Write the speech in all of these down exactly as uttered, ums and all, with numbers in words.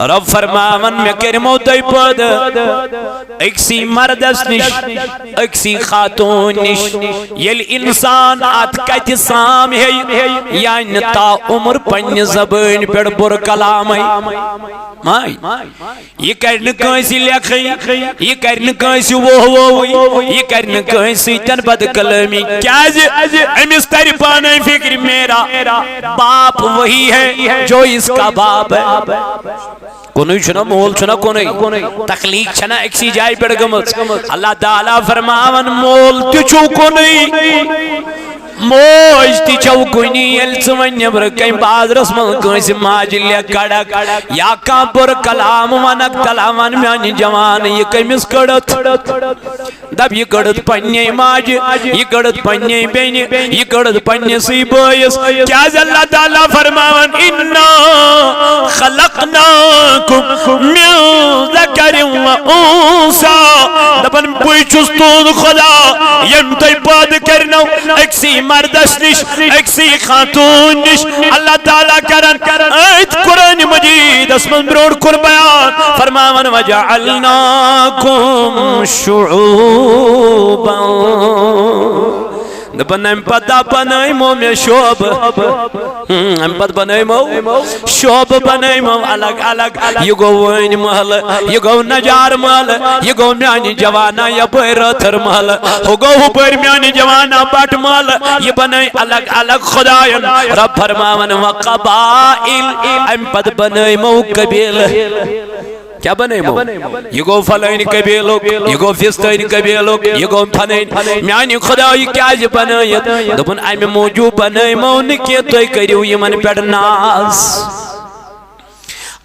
رب فرماون، مےٚ کٔرمو تۄہہِ پٲدٕ أکسٕے مردس نِش، أکسٕے خاتون نِش۔ ییٚلہِ انسان اتھ کتہِ سام ہے، یہِ انہِ تا عمر پننہِ زبٲنۍ پٮ۪ٹھ بُرٕ کلامے۔ ماے، یہِ کرِ نہٕ کٲنٛسہِ لیکھٕنۍ، یہِ کرِ نہٕ کٲنٛسہِ ووہ ووٕے، یہِ کرِ نہٕ کٲنٛسہِ سۭتۍ بد کلٲمی۔ کیازِ؟ أمِس ترِ پانے فکرِ، میرا باپ وہی ہے جو اس کا باپ ہے۔ کُنُے چھُنہ، مول چھُنہ کُنُے، تخلیق چھنہ أکسٕے جایہِ پٮ۪ٹھ گٔمٕژ۔ اللہ تعالیٰ فرماون، مول تہِ چھُو کُنُے، موج تہِ چھَو کُنی۔ ییٚلہِ ژٕ وۄنۍ نیٚبرٕ کَنۍ بازرَس منٛز کٲنٛسہِ ماجہِ لیٚکھ کَڑَکھ یا کانٛہہ بُرٕ کلام وَنَکھ، تَلہ وَن میٛانہِ جوان، یہِ کٔمِس کٔڑٕتھ؟ دَپ، یہِ کٔڑٕتھ پنٛنے ماجہِ، یہِ کٔڑٕتھ پنٛنے بیٚنہِ، یہِ کٔڑٕتھ پنٛنِسٕے بٲیِس۔ کیٛازِ؟ اللہ تعالیٰ فرماوان، اِنَّا خَلَقْنَاكُمْ مِنْ ذَكَرٍ وَأُنْثَىٰ۔ دَپان، بٕے چھُس تُہُنٛد خۄدا، ییٚمۍ تۄہہِ پٲدٕ کٔرنو أکسٕے مردس نِش، أکسٕے خاتوٗن نِش۔ اللہ تعالیٰ کران أتھۍ قرآن مجیدس منٛز برونٛٹھ کُن بیان، فرماوان، وَجَعَلْنَاكُمْ شُعُوبًا۔ دَپان، اَمہِ پتہٕ بنٲیمو مےٚ شعوبہٕ۔ ہم، اَمہِ پتہٕ بنٲیمو شعوبہٕ، بنٲیمو الگ الگ۔ یہِ گوٚو وٲنۍ محلہٕ، یہِ گوٚو نجار محلہٕ، یہِ گوٚو میانہِ جوانا یپٲرۍ رٲتھٕر محلہٕ، ہُہ گوٚو ہُپٲرۍ میانہِ جوانا بٹ محلہٕ۔ یہِ بنٲے الگ الگ خداین۔ رب فرماوان، وقبائل، اَمہِ پتہٕ بنٲیمو قبیلہٕ۔ کیٛاہ بنٲیمو؟ یہِ گوٚو فلٲنۍ قبیلُک، یہِ گوٚو فستٲنۍ قبیلُک، یہِ گوٚو فلٲنۍ۔ میانہِ خدایہِ کیٛازِ بنٲیِتھ؟ دوٚپُن، اَمہِ موٗجوٗب بنٲیمو نہٕ کینٛہہ، تُہۍ کٔرِو یِمن پٮ۪ٹھ ناز۔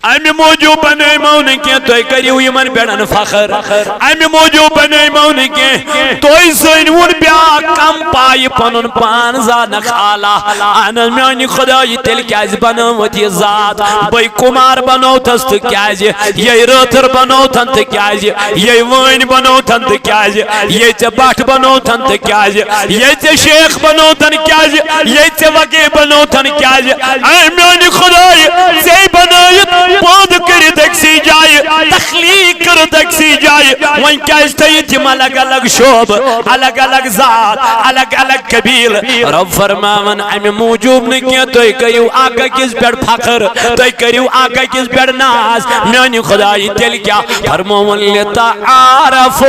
اَمہِ موٗجوٗب بنٲیمو نہٕ کینٛہہ، تُہۍ کٔرِو یِمن پٮ۪ٹھ فخر۔ اَمہِ موٗجوٗب بنٲیمو نہٕ کینٛہہ، تُہۍ زٲنۍوُن بیٛاکھ کم پایہِ پنُن پان زانکھ اعلیٰ۔ اہن حظ، میانہِ خدایہِ، تیٚلہِ کیٛازِ بنٲوتھ یہِ ذات؟ بٔے کُمار بنوتھس تہٕ کیٛازِ؟ یے رٲتھٕر بنوتھن تہٕ کیٛازِ؟ یے وٲنۍ بنوتھن تہٕ کیٛازِ؟ یے ژےٚ بٹ بنوتھن تہٕ کیٛازِ؟ یے ژےٚ شیخ بنوتھن کیٛازِ؟ یے ژےٚ وقی بنوتھن کیٛازِ؟ اے میانہِ خدایہِ، ژےٚ بنٲیِتھ پٲدٕ کٔرِتھ أکسٕے جایہِ، تخلیق کٔرٕتھ أکسٕے جایہِ، وۄنۍ کیٛازِ تھٲیِتھ یِم الگ الگ شعبہٕ، الگ الگ ذات، الگ الگ قبیلہٕ؟ رب فرماوان، اَمہِ موٗجوٗب نہٕ کینٛہہ، تُہۍ کٔرِو اکھ أکِس پٮ۪ٹھ فخر، تُہۍ کٔرِو اکھ أکِس پٮ۪ٹھ ناز۔ میانہِ خدایہِ، تیٚلہِ کیٛاہ؟ فرمووُن، لِتَعَارَفُوا۔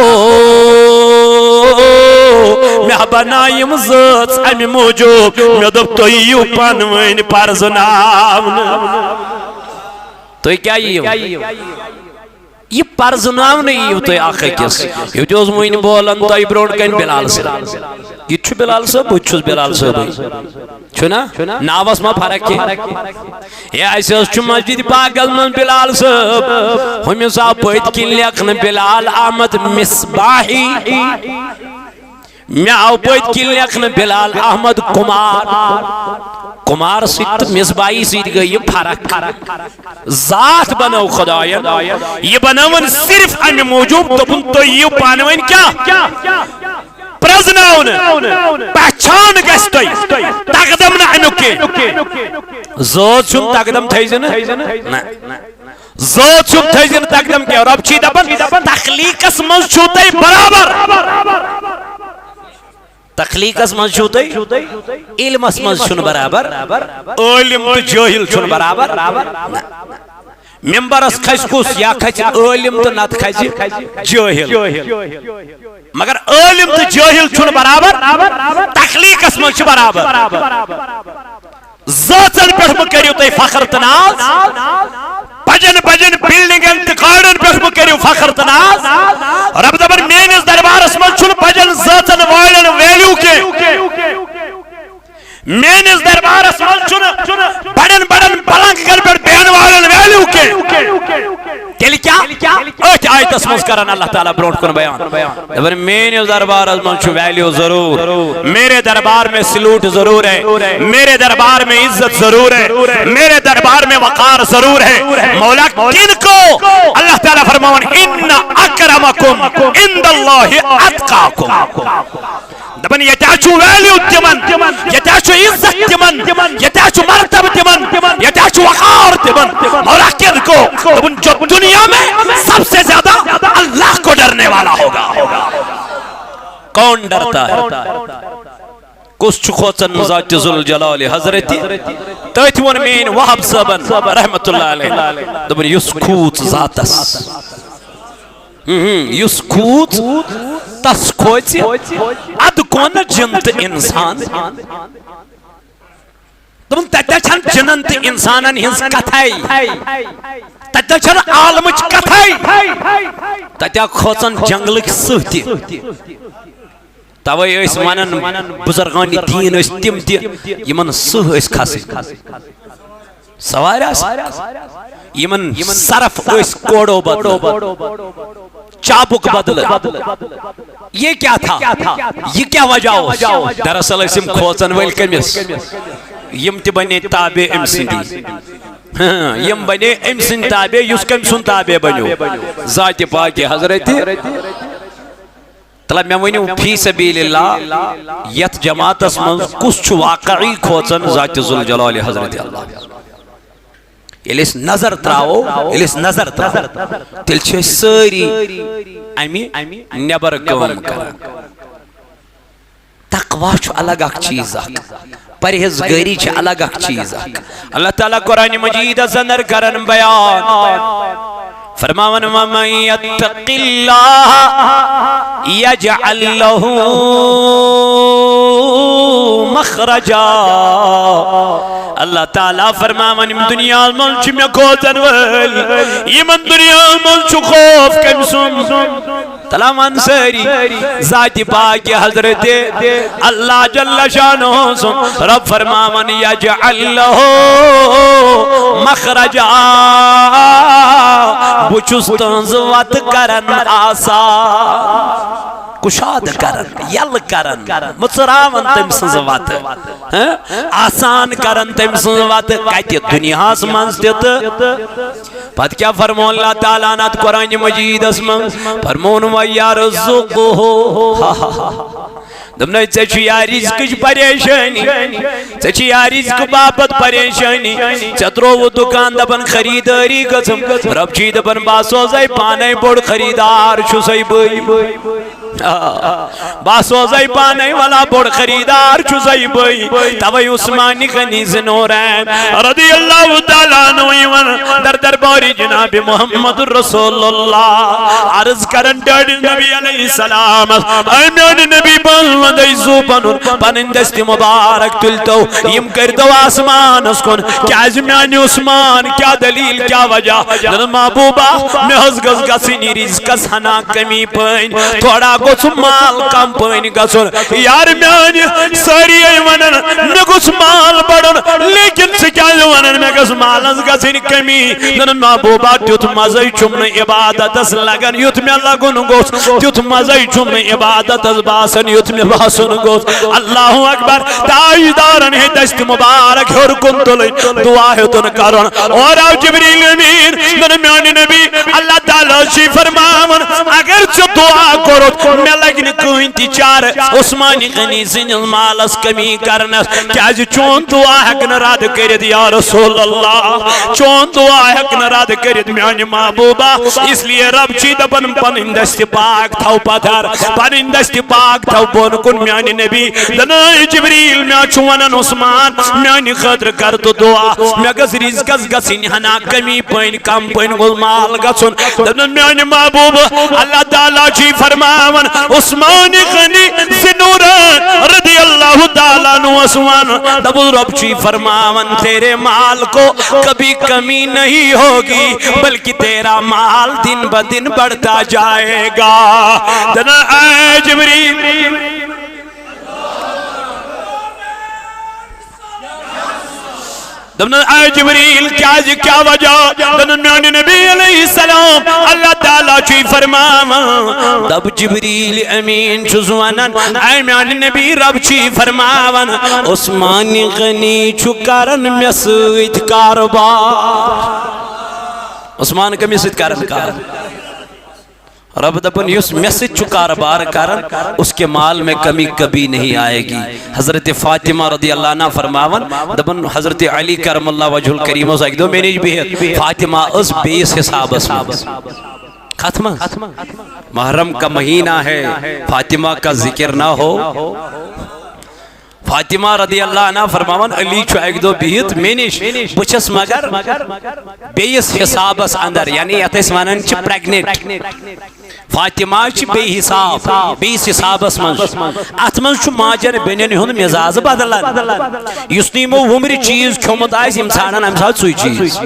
مےٚ بنایہِ یِم زٲژ اَمہِ موٗجوٗب، مےٚ دوٚپ، تُہۍ یِیِو پانہٕ ؤنۍ پرزٕناونہٕ۔ تُہۍ کیٛاہ یِیِو؟ یہِ پرزٕناونہٕ یِیِو تُہۍ اکھ أکِس۔ یہِ تہِ اوس وٕنۍ بولان تۄہہِ برونٛٹھ کنہِ بلال صٲب۔ یہِ تہِ چھُ بلال صٲب، بہٕ تہِ چھُس بلال صٲبٕے۔ چھُنا؟ ناوس ما فرق کینٛہہ؟ ہے، اَسہِ حظ چھُ مسجد پاکس منٛز بلال صٲب۔ ہُمِس آو پٔتۍ کِنۍ لیکھنہٕ بلال احمد مصباحی۔ مےٚ آو پٔتۍ کِنۍ لیکھنہٕ بلال احمد کُمار۔ کُمار سۭتۍ تہٕ مصباحی سۭتۍ گٔے یہِ فرق۔ ذات بنٲو خداین۔ یہِ بنٲوٕن صرف امہِ موٗجوٗب، دوٚپُن، تُہۍ یِیِو پانہٕ ؤنۍ کیٛاہ؟ پرزناونہٕ۔ پہچان گژھِ تۄہہِ۔ تقدم نہٕ امیُک کینٛہہ۔ ذٲژ ہُنٛد تقدم تھٲیزِ نہٕ۔ نہ۔ ذٲژ ہُنٛد تھٲیزِ نہٕ تقدم کینٛہہ۔ رۄب چھی دپان، تخلیقس منٛز چھُو تۄہہِ برابر۔ تخلیقس منٛز چھُو تُہۍ، علمس منٛز چھُنہٕ برابر۔ عٲلم تہٕ جٲہِل چھُنہٕ برابر۔ نہ۔ ممبرس کھسہِ کُس؟ یا کھسہِ عٲلم تہٕ نتہٕ کھسہِ جٲہِل۔ مگر عٲلم تہٕ جٲہِل چھُنہٕ برابر، تخلیقس منٛز چھُ برابر۔ زٲژن پٮ۪ٹھ مہٕ کٔرِو تُہۍ فخر تہٕ ناز۔ بجن بجن بلڈنگن تہٕ گاڑن پٮ۪ٹھ مہٕ کٔرِو فخر تہٕ ناز۔ رب دپان، میٲنِس دربارس منٛز چھُنہٕ بجن زٲژن والٮ۪ن ویلیو کینٛہہ۔ میٲنِس دربارس منٛز چھُنہٕ بڑٮ۪ن بڑٮ۪ن پلنگن پٮ۪ٹھ بیہن والٮ۪ن ویلیو کینٛہہ۔ تیٚلہِ کیٛاہ؟ أتھۍ آیتس منٛز کران اللہ تعالیٰ برونٛٹھ کُن بیان۔ دپان، میٲنِس دربارس منٛز چھُ ویلیو ضروٗر۔ میرے دربار میں سلوٹ ضرور ہے۔ میرے دربار میں عزت ضرور ہے۔ میرے دربار میں وقار ضرور ہے۔ مولا کن کو اللہ تعالیٰ فرماوان، "ان اکرمکم عند اللہ اتقاکم۔" دپان، ییٚتہِ حظ چھُ ویلیو تِمن، ییٚتہِ حظ چھُ عزت تِمن، ییٚتہِ حظ چھُ مرتبہٕ تِمن، ییٚتہِ حظ چھُ وقار تِمن۔ مولا کن کو؟ دپان، جو دنیا میں سب سے زیادہ اللہ کو ڈرنے والا ہوگا۔ کون ڈرتا ہے؟ کُس چھُ کھوژان ذاتِ ذوالجلالِ حضرتِ؟ تٔتھۍ ووٚن میٲنۍ وہب صٲبن رحمتہ اللہ علیہ، دوٚپُن، یُس کھوٗژ ذاتس، ہم، یُس کھوٗژ تس کھوژِ، ادٕ کون جِن تہٕ انسان۔ دوٚپُن، تتہِ چھنہٕ جِنن تہٕ انسانن ہٕنٛز کتھے، تتہِ چھنہٕ عالمٕچ کتھے، تتہِ کھوژان جنگلٕکۍ سٕہہ تہِ۔ توے ٲسۍ ونان، بزرگان دین ٲسۍ تِم تہِ یِمن سٕہہ ٲسۍ کھسٕنۍ۔ سوارِ آسہٕ، یِمن صرف ٲسۍ کوڑو بدلہٕ، چابُک بدلہٕ۔ یہ کیا تھا؟ یہ کیا وجہ اوس؟ دراصل ٲسۍ یِم کھوژن وٲلۍ کٔمِس؟ یِم تہِ بنے تابع أمۍ سٕنٛدی۔ ہاں، یِم بنے أمۍ سٕنٛدۍ تابع، یُس کٔمۍ سُنٛد تابع بنیو؟ ذاتِ پاکِ حضرتِ۔ تلہ مےٚ ؤنِو فی سبیل اللہ، یتھ جماعتس منٛز کُس چھُ واقعی کھوژان ذاتِ ذوالجلالِ حضرتِ اللہ؟ ییٚلہِ أسۍ نظر تراوو، ییٚلہِ أسۍ نظر تراوو، تیٚلہِ چھِ أسۍ سٲری امہِ نٮ۪بر کٲم کران۔ تقویٰ چھُ الگ اکھ چیٖز اکھ، پرہیزگٲری چھِ الگ اکھ چیٖز اکھ۔ اللہ تعالیٰ قرآن مجیدس اندر کران بیان، فرماوان، "ومن یتق اللہ یجعل لہ مخرجا۔" اللہ تعالیٰ فرماوان، یِم دُنیاہس منٛز چھِ مےٚ کھوژن وٲلۍ، یِمن دُنیاہس منٛز چھُ خوف کٔمۍ سُنٛد؟ تلہ ون سٲری، ذاتِ پاکِ حضرتِ اللہ جل شانہ سُنٛد۔ رب فرماوان، "یجعل لہ مخرجا"، بہٕ چھُس تُہنٛز وتہٕ کران آسان، کُشادٕ کران، یلہٕ کران، مُژراوان تٔمۍ سٕنٛز وتہٕ، ہاں؟ آسان کران تٔمۍ سٕنٛز وتہٕ، کتہِ؟ دُنیاہس منٛز تہِ تہٕ پتہٕ کیٛاہ فرموو اللہ تعالیٰ ہن اتھ قرآن مجیدس منٛز؟ فرموون، "وَيَرْزُقْهُ۔" دوٚپنَے، ژےٚ چھُ یا رزقٕچ پریشٲنی، ژےٚ چھِ یا رزقہٕ باپتھ پریشٲنی، ژےٚ ترووُتھ دُکان دپان خریدٲری گٔژھٕم، رۄب چھُے دپان، "بہٕ ہا سوزے پانے بوٚڑ خریدار چھُسے بٕے۔" آ، بہٕ ہا سوزے پانے ولا بوٚڑ خریدار چھُسے بٕے۔ توے عثمان غنی ذی نورین رضی اللہ تعالیٰ عنہ یِوان در دربارِ جناب محمد رسول اللہ، عرض کران ڈاڈی نبی علیہ السلام، "اے میانہِ نبی، بہٕ ونہٕ زُو پنُن، پنٕنۍ دستِ مبارک تُلۍ تو، یِم کٔرۍ تو آسمانس کُن، کیازِ میانہِ عثمان، کیا دلیل، کیا وجہ؟" دپان، "محبوبہ، مےٚ حظ گٔژھ گژھٕنۍ رزقس ہنا کمی پٲنۍ، تھوڑا گوٚژھ مال کم پٲنۍ گژھُن۔" یار میانہِ سٲری ونان، "مےٚ گوٚژھ مال بڑُن، لیکن ژٕ کیازِ ونان مےٚ گٔژھ مالس گژھٕنۍ کمی؟" دپان، "محبوبہ، تیُتھ مزے چھُم نہٕ عبادتس لگان، یُتھ مےٚ لگُن گوٚژھ، تیُتھ مزے چھُم نہٕ عبادتس باسان، یُتھ مےٚ باسُن گوٚژھ۔" اللہ اکبر۔ تاجدارن ہٕنٛدِ دستِ مبارک ہیوٚر کُن تُلٕنۍ، دعا ہیوٚتُن کرُن۔ اورٕ آو جبریل امین، دپان، "میانہِ نبی، اللہ تعالیٰ چھُے فرماوان، اگر ژےٚ دعا کوٚرُتھ، مےٚ لگہِ نہٕ کٕہٕنۍ تہِ چارٕ عثمان غنی سٕنٛدِس مالس کمی کرنس، کیازِ چون دعا ہیٚکہِ نہٕ رد کٔرِتھ یا رسول اللہ، چون دعا ہیٚکہِ نہٕ رد کٔرِتھ میانہِ محبوبہ، اس لیے رب چھُے دپان، پنٕنۍ دستِ پاک تھاو پتھر، پنٕنۍ دستِ پاک تھاو بۄن کُن میانہِ نبی۔" دپان، "اے جبریل، مےٚ چھُ ونان عثمان، میانہِ خٲطرٕ کر تہٕ دعا، مےٚ گٔژھ رزقس گژھٕنۍ ہنا کمی پٲنۍ، کم پٲنۍ گوٚژھ مال گژھُن۔" دپان، "میانہِ محبوب، اللہ تعالیٰ چھُے فرماوان، عثمان غنی ذی نورین رضی اللہ تعالیٰ عنہ اوس ونان، دپُن، رۄب چھُے فرماوان، تیرے مال کو کبھی کمی نہیں ہوگی، بلکہ تیرا مال دن بدن بڑھتا جائے گا۔" دپان، اے جبریل، دپان، اے جبریل، کیازِ، کیا وجہ؟ دپان، میانہِ نبی علیہ السلام، اللہ تعالیٰ چھُے فرماوان۔ دپ، جبریل امین چھُس ونان، اے میانہِ نبی، رب چھُے فرماوان، عثمان غنی چھُ کران مےٚ سۭتۍ کاروبار۔ عثمان کمِس سۭتۍ کران کار؟ رب دپان، یُس مےٚ سۭتۍ چھُ کاربار کران، اس کے مال میں کمی کبھی نہیں آئے گی۔ حضرت فاطمہ رضی اللہ عنہا فرماوان، دپان، حضرت علی کرم اللہ وجہ الکریم اوس اکہِ دۄہ مےٚ نِش بِہِتھ، فاطمہ ٲس بیٚیِس حسابس منٛز۔ کتھ منٛز؟ محرم کا مہینہ ہے، فاطمہ کا ذکر نہ ہو۔ فاطمہ رضی اللہ عنہا فرماوان، علی چھُ اکہِ دۄہ بِہِتھ مےٚ نِش، بہٕ چھَس مگر بیٚیِس حسابس اندر، یعنی یتھ أسۍ ونان چھِ pregnant۔ فاطمہ چھِ بیٚیہِ حساب، بیٚیِس حسابس منٛز۔ اتھ منٛز چھُ ماجن بیٚنٮ۪ن ہُنٛد مزاج بدلان۔ یُس نہٕ یِمو وُمرِ چیٖز کھیوٚمُت آسہِ، یِم ژھانڈن امہِ ساتہٕ سُے چیٖز۔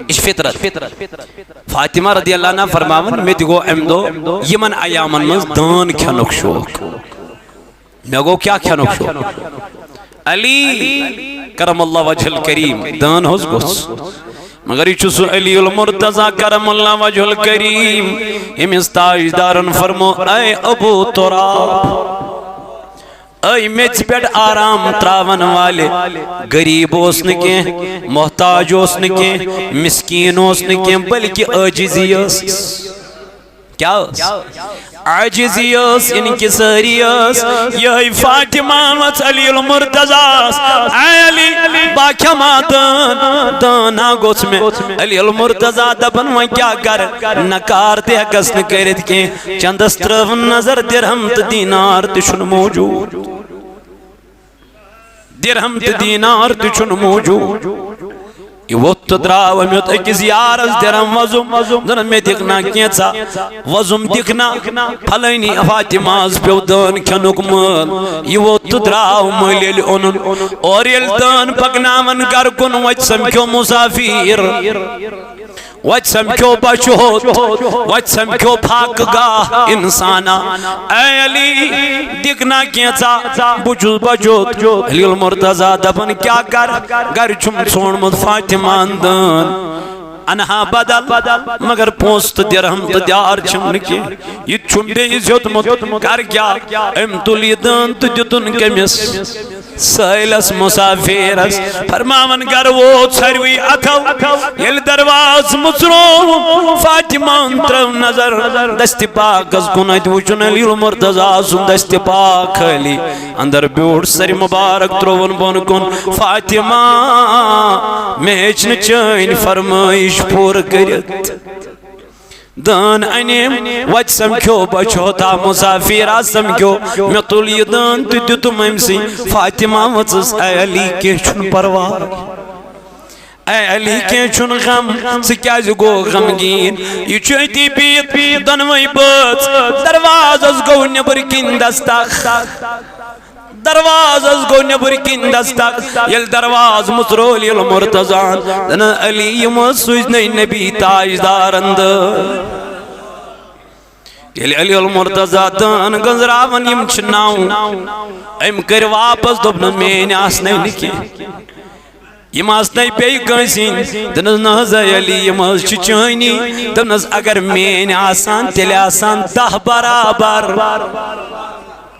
یہِ چھِ فطرت۔ فاطمہ رضی اللہ عنہا فرماوان، مےٚ تہِ گوٚو امہِ دۄہ یِمن ایامن منٛز دان کھٮ۪نُک شوق۔ مےٚ گوٚو کیٛاہ کھٮ۪نُک شوق؟ علی کرم اللہ وجہ الکریم، دان حظ گوٚژھ۔ مگر یہِ چھُ سُہ علی المرتضی کرم اللہ وجہ الکریم، ییٚمِس تاجدارن فرمو، اے ابو تراب، اے میٚژِ پٮ۪ٹھ آرام تراون والہِ، غریب اوس نہٕ کینٛہہ، محتاج اوس نہٕ کینٛہہ، مسکین اوس نہٕ کینٛہہ، بلکہِ عاجزی ٲسٕس۔ کیٛاہ ٲس؟ عاجزی ٲس، انکساری ٲس۔ یہے فاطمہ ٲس علی المرتضیٰ۔ اے علی، بہٕ کھٮ۪مہٕ دان، دان ہا گوٚژھ مےٚ۔ علی المرتضیٰ دپان، وۄنۍ کیٛاہ کرٕ؟ نکار تہِ ہٮ۪کس نہٕ کٔرِتھ کینٛہہ۔ چندس ترٲوٕن نظر، درہم تہٕ دینار تہِ چھُنہٕ موجود۔ درہم تہٕ دینار تہِ چھُنہٕ موجود۔ یہِ ووٚتھ تہٕ درٛاو أمۍ ہیوٚت أکِس یارس درہم وۄزُم، دوٚپُن، مےٚ دِکھ نا کینٛژھا وۄزُم، دِکھ نا۔ پھلٲنی فاطمہ ہس پیوٚو دان کھٮ۪نُک مٲل۔ یہِ ووٚتھ تہٕ درٛاو مٔلۍ ییٚلہِ اوٚنُن۔ اورٕ ییٚلہِ دان پکناوان گرٕ کُن، وۄتہِ سمکھیو مسافر۔ وتہِ سمکھیو بچوت، وتہِ سمکھیو فاقہٕ گاہ انسانا۔ اے علی، دِکھ نا کینٛژھا، بہٕ چھُس بچوت۔ علی المرتضیٰ دپان، کیٛاہ کر؟ گرِ چھُم ژھونمُت فاطمہ ہن دان۔ انہا بدل، مگر پونٛسہٕ تہٕ درہم تہٕ دیار چھِم نہٕ کینٛہہ۔ یہِ تہِ چھُم بیٚیِس ہیوٚتمُت، کر کیٛاہ؟ أمۍ تُل یہِ دان تہٕ دیُتُن کٔمِس؟ سٲیلس مسافرس۔ فرماوان گرٕ ووت ساروی اتھو۔ ییٚلہِ دروازٕ مُژروو، فاطمہ ہن ترٲو نظر دستِ پاکس کُن، اتہِ وُچھُن علی المرتضیٰ سُنٛد دستِ پاک خٲلی۔ اندر بیوٗٹھ سرِ مبارک ترٛووُن بۄن کُن۔ فاطمہ، مےٚ ہیٚچ نہٕ چٲنۍ فرمٲیش پوٗرٕ کٔرِتھ۔ دان أنِم، وتہِ سمکھیو بچوتا، مسافرا سمکھیو۔ مےٚ تُل یہِ دان تہٕ دیُتُم أمۍ سٕے۔ فاطمہ ؤژٕس، اے علی، کینٛہہ چھُنہٕ پرواے۔ اے علی، کینٛہہ چھُنہٕ غم، ژٕ کیٛازِ گوٚو غمگیٖن؟ یہِ چھُ أتی بِہِتھ، دۄنوَے بٲژ۔ دروازس گوٚو نیٚبٕرۍ کِنۍ دستک۔ دروازس گوٚو نیٚبٕرۍ کِنۍ دستک۔ ییٚلہِ دروازٕ مُژروو علی المرتضیٰ ہن، دَپان، علی، یِم حظ سوٗزۍ نَے نبی تاجدارن دٲن۔ ییٚلہِ علی المرتضیٰ دٲن گٔنٛزراوان، یِم چھِ نَو۔ أمۍ کٔرۍ واپس، دوٚپنَس، میٛٲنۍ آسنَے نہٕ کینٛہہ۔ یِم آسنَے بیٚیہِ کٲنٛسہِ ہِنٛدۍ۔ دوٚپنَس، نہ حظ اے علی، یِم حظ چھِ چٲنی۔ دوٚپنَس، اگر میٛٲنۍ آسان، تیٚلہِ آسان دَہ برابر۔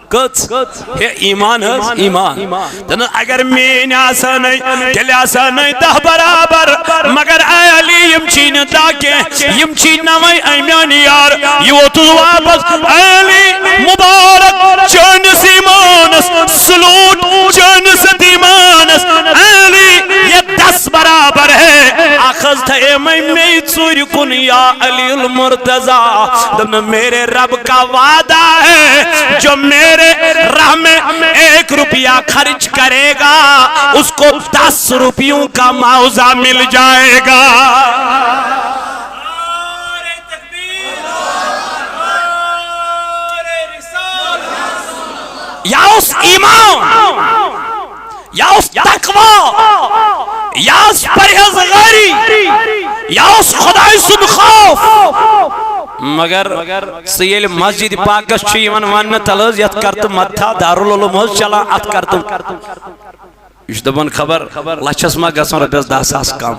کٔژ؟ ہے، ایمان حظ، ایمان۔ دوٚپنَس، اگر میٛٲنۍ آسانَے، تیٚلہِ آسانَے دَہ برابر۔ مگر اے علی، یِم چھی نہٕ دَہ کینٛہہ، یِم چھی نَوَے۔ اے میٛانہِ یار، یہِ ووتُس واپس۔ اے علی، مبارک چٲنِس ایمانس، سلوٹ چٲنِس ایمانس۔ اے علی، یہ دس برابر ہے۔ اکھ حظ تھٲیمَے مے ژوٗرِ کُن، یا علی المرتضیٰ۔ دوٚپُن، میرے رب کا وعدہ ہے، جو میرے راہ میں ایک روپیہ خرچ کرے گا، اس کو دس روپیوں کا معاوضہ مل جائے گا۔ یا اوس ایمان، یا اوس تقوی، یا اوس پرہیزگاری، یا اوس خداے سُنٛد خوف۔ مگر سُہ ییٚلہِ مسجد پاکس چھُ یِوان وننہٕ، تلہٕ حظ یتھ کرتہٕ مدتھا دارالعلوم حظ چلان، اتھ کرتہٕ۔ یہِ چھُ دپان خبر لچھس ما گژھن رۄپیس دہ ساس کم۔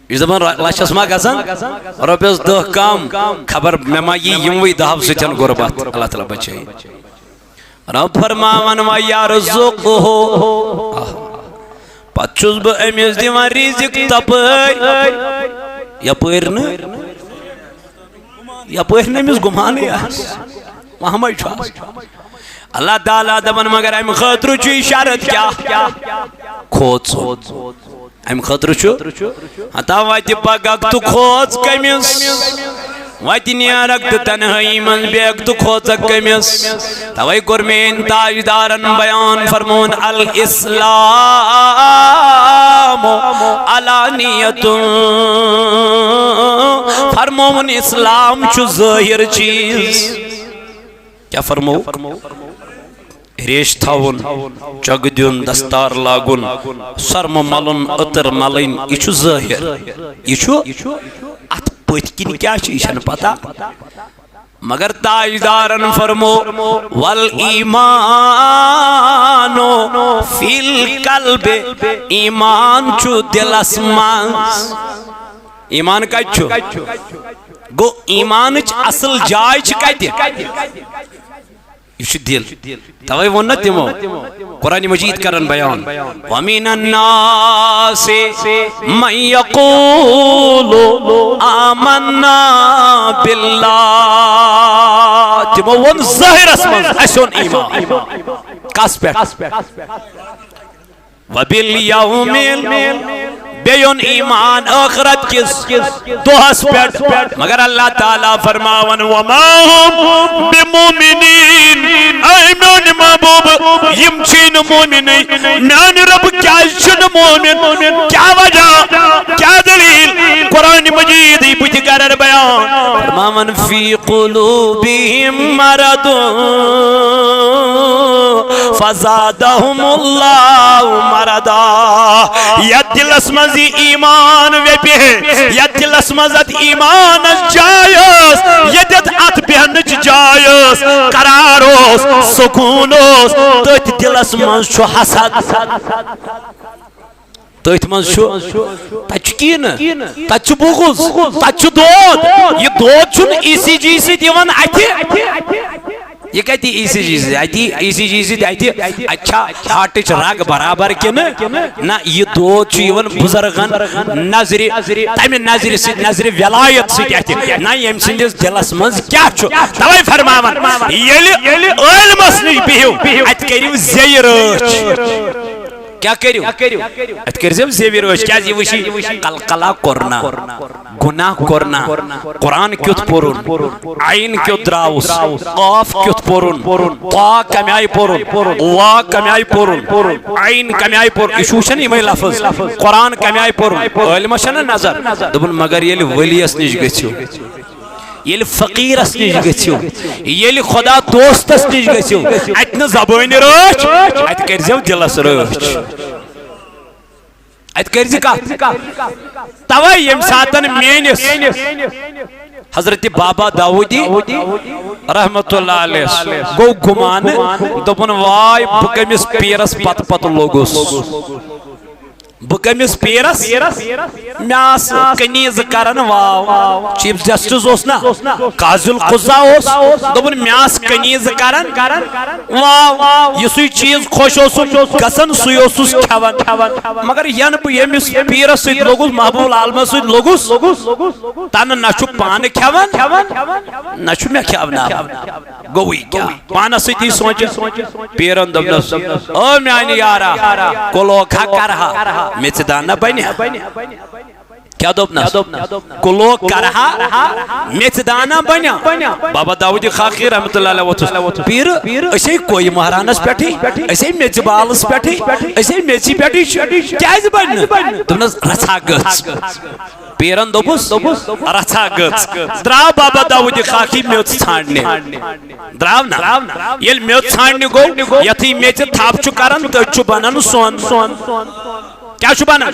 یہِ چھُ دپان، لچھس ما گژھن رۄپیس دہ کم، خبر مےٚ ما یی یِموٕے دہو سۭتۍ غربت۔ اللہ تعالیٰ بچٲیِن۔ رب فرماوان، وَيَرْزُقْهُ۔ پتہٕ چھُس بہٕ أمِس دِوان رِزِق تپٲرۍ۔ یپٲرۍ نہٕ، یپٲرۍ نہٕ أمِس گُمانٕے آسہِ، وہمے چھُ آسان۔ اللہ تعالیٰ دپان، مگر امہِ خٲطرٕ چھُ یہِ شرط کیٛاہ؟ کھوژُن۔ امہِ خٲطرٕ چھُ ہتا وتہِ پککھ تہٕ کھوژ کٔمِس؟ وتہِ نیرکھ تہٕ تنہٲیی منٛز بیٚہکھ تہٕ کھوژکھ کٔمِس؟ توے کوٚر میٲنۍ تاجدارن بیان، فرمون الاسلام علانیت، فرمون اسلام چھُ ظٲہِر چیٖز۔ کیٛاہ فرمووُکھ؟ ریش تھاوُن، چۄگہٕ دیُن، دستار لاگُن، سۄرمہٕ ملُن، عطر ملٕنۍ، یہِ چھُ ظٲہِر۔ یہِ چھُ، اتھ پٔتۍ کِنۍ کیٛاہ چھُ، یہِ چھَنہٕ پتہ۔ مگر تاجدارن فرمو، والایمان فی القلب، ایمان چھُ دلس منٛز۔ ایمان کتہِ چھُ؟ گوٚو ایمانٕچ اصل جاے چھِ کتہِ؟ یہِ چھُ دل۔ توے ووٚن نہ تِمو، قرآن مجید کرن بیان، ومن الناس من یقول آمنا باللہ۔ تِمو ووٚن ظٲہرس منٛز، اسہِ اوٚن ایمان۔ کس پٮ۪ٹھ؟ وبالیوم، بیٚیہِ اوٚن ایمان ٲخرت کِس دۄہس پٮ۪ٹھ۔ مگر اللہ تعالیٰ فرماون، وما هم بمؤمنین، اے میون محبوب، یِم چھِی نہٕ مومنٕے۔ میانہِ رب کیازِ چھُنہٕ مومن؟ کیٛاہ وجہ؟ کیٛاہ دلیل؟ قرآن مجیدٕے بہٕ تہِ کرٕ بیان۔ فرماون، فی قلوبہم مرض فزادہم اللہ مرضا۔ یتھ دلس منٛز یہِ ایمان ویپہِ، یتھ دلس منٛز اتھ ایمانس جاے ٲس، یتٮ۪تھ اتھ بیہنٕچ جاے ٲس، قرار اوس، سکوٗن اوس، تٔتھۍ دلس منٛز چھُ حسد۔ تٔتھۍ منٛز چھُ، تتہِ چھُ کینہٕ، تتہِ چھُ بغض، تتہِ چھُ دود۔ یہِ دود چھُنہٕ ای سی جی سۭتۍ یِوان اتھِ۔ یہِ کتہِ ای سی جی سۭتۍ؟ اتہِ ای سی جی سۭتۍ اتہِ، اتہِ چھا ہارٹٕچ رگ برابر کِنہٕ نہ؟ یہِ دود چھُ یِوان بزرگن نظرِ، تمہِ نظرِ سۭتۍ، نظرِ ولایت سۭتۍ اتھِ۔ نہ، ییٚمہِ سٕنٛدِس دلس منٛز کیٛاہ چھُ؟ توے فرماوان، ییٚلہِ عٲلمس نِش بِہِو، اتہِ کٔرِو زیٚیہِ رٲچھ۔ کیٛاہ کٔرِو؟ اتہِ کٔرۍزیو زیٚوِ رٲچھ۔ کیٛازِ یہِ وٕچھی قلقلہ کوٚر نا، گناہ کوٚر نا، قرآن کیُتھ پوٚرُن، عین کیُتھ درٛاوُس، قاف کیُتھ پوٚرُن، طا کمہِ آیہِ پوٚرُن، وا کمہِ آیہِ پوٚرُن، عین کمہِ آیہِ پوٚرُن۔ یہِ چھُ وٕچھان یِمے لفظ۔ قرآن کمہِ آیہِ پوٚرُن؟ عٲلمس چھَنہ نظر۔ دوٚپُن، مگر ییٚلہِ ؤلیَس نِش گٔژھِو، ییٚلہِ فقیرس نِش گٔژھِو، ییٚلہِ خدا دوستس نِش گٔژھِو، اتہِ نہٕ زبٲنۍ رٲچھ، اتہِ کٔرۍزیو دلس رٲچھ۔ اتہِ کٔرۍزِ کتھ۔ توے ییٚمہِ ساتن میٲنِس حضرت بابا داؤدی رحمت اللہ علیہ گوٚو گُمانہٕ، دوٚپُن، واے، بہٕ کٔمِس پیرس پتہٕ پتہٕ لوٚگُس؟ بہٕ کٔمِس پیرس؟ مےٚ آسہٕ کنیز کران واو۔ چیف جسٹس اوس نا، قاضی القضا اوس۔ دوٚپُن، مےٚ آسہٕ کنیز کران واو۔ یُسُے چیز خۄش اوسُم گژھان، سُے اوسُس کھٮ۪وان۔ مگر ینہٕ بہٕ ییٚمِس پیرس سۭتۍ لوٚگُس، محبوب العالمس سۭتۍ لوٚگُس، تنہٕ نہ چھُ پانہٕ کھٮ۪وان، نہ چھُ مےٚ کھٮ۪وناوان۔ گوٚوٕے کیٛاہ؟ پانس سۭتی سونٛچہِ۔ پیرن دوٚپنس، او میانہِ یارا، کلوک ہا کرٕ ہا، میٚژِ دانہ بنہِ ہا۔ کیٛاہ دوٚپنس؟ کلوک کرٕ ہا، میٚژِ دانہ بنہِ ہا۔ بابا داؤد خاخی رحمت اللہ علیہ ووٚتھُس، پیرٕ، أسۍ ہے کویہِ مہرانس پٮ۪ٹھٕے، أسۍ ہے میٚژِ بالس پٮ۪ٹھٕے، أسۍ ہے میٚژِ پٮ۪ٹھٕے چھِ، کیٛازِ بنہِ نہٕ؟ دوٚپنس، رژھا گٔژھ۔ پیرن دوٚپُس، رژھا گٔژھ۔ درٛاو بابا داؤد خاخی میٚژ ژھانٛڈنہِ۔ درٛاو نا؟ ییٚلہِ میٚژ ژھانٛڈنہِ گوٚو، یتھٕے میٚژِ تھپھ چھُ کران، تٔتھۍ چھُ بنان سۄن۔ کیٛاہ چھُ بنان؟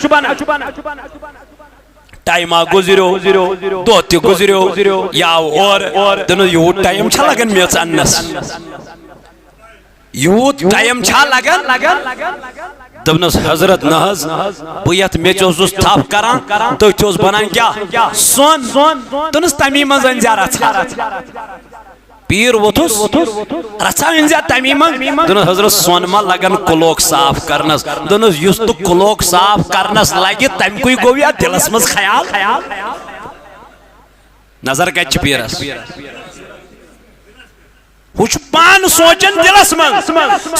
ٹایما گُزریو، دۄہ تہِ گُزریو، یہِ آو اورٕ۔ دوٚپنس، یوٗت ٹایم چھا لگان میٚژ اننس؟ یوٗت ٹایم چھا لگان؟ دوٚپنس، حضرت، نہ حظ، بہٕ یتھ میٚژِ اوسُس تھپھ کران، تٔتھۍ اوس بنان کیٛاہ؟ سۄن۔ دوٚپنس، تمی منٛز أنۍ زِ رژھا۔ پیٖر ووٚتھُس، رژھا أنۍ زِ تمی منٛز۔ دوٚپنس، حضرت، سۄن ما لگان کلوک صاف کرنس؟ دوٚپنس، یُس تہٕ کلوک صاف کرنس لگہِ، تمہِ کُے گوٚو یا دلس منٛز خیال؟ نظر کتہِ چھِ پیٖرس؟ ہُہ چھُ پانہٕ سونٛچان دِلس منٛز،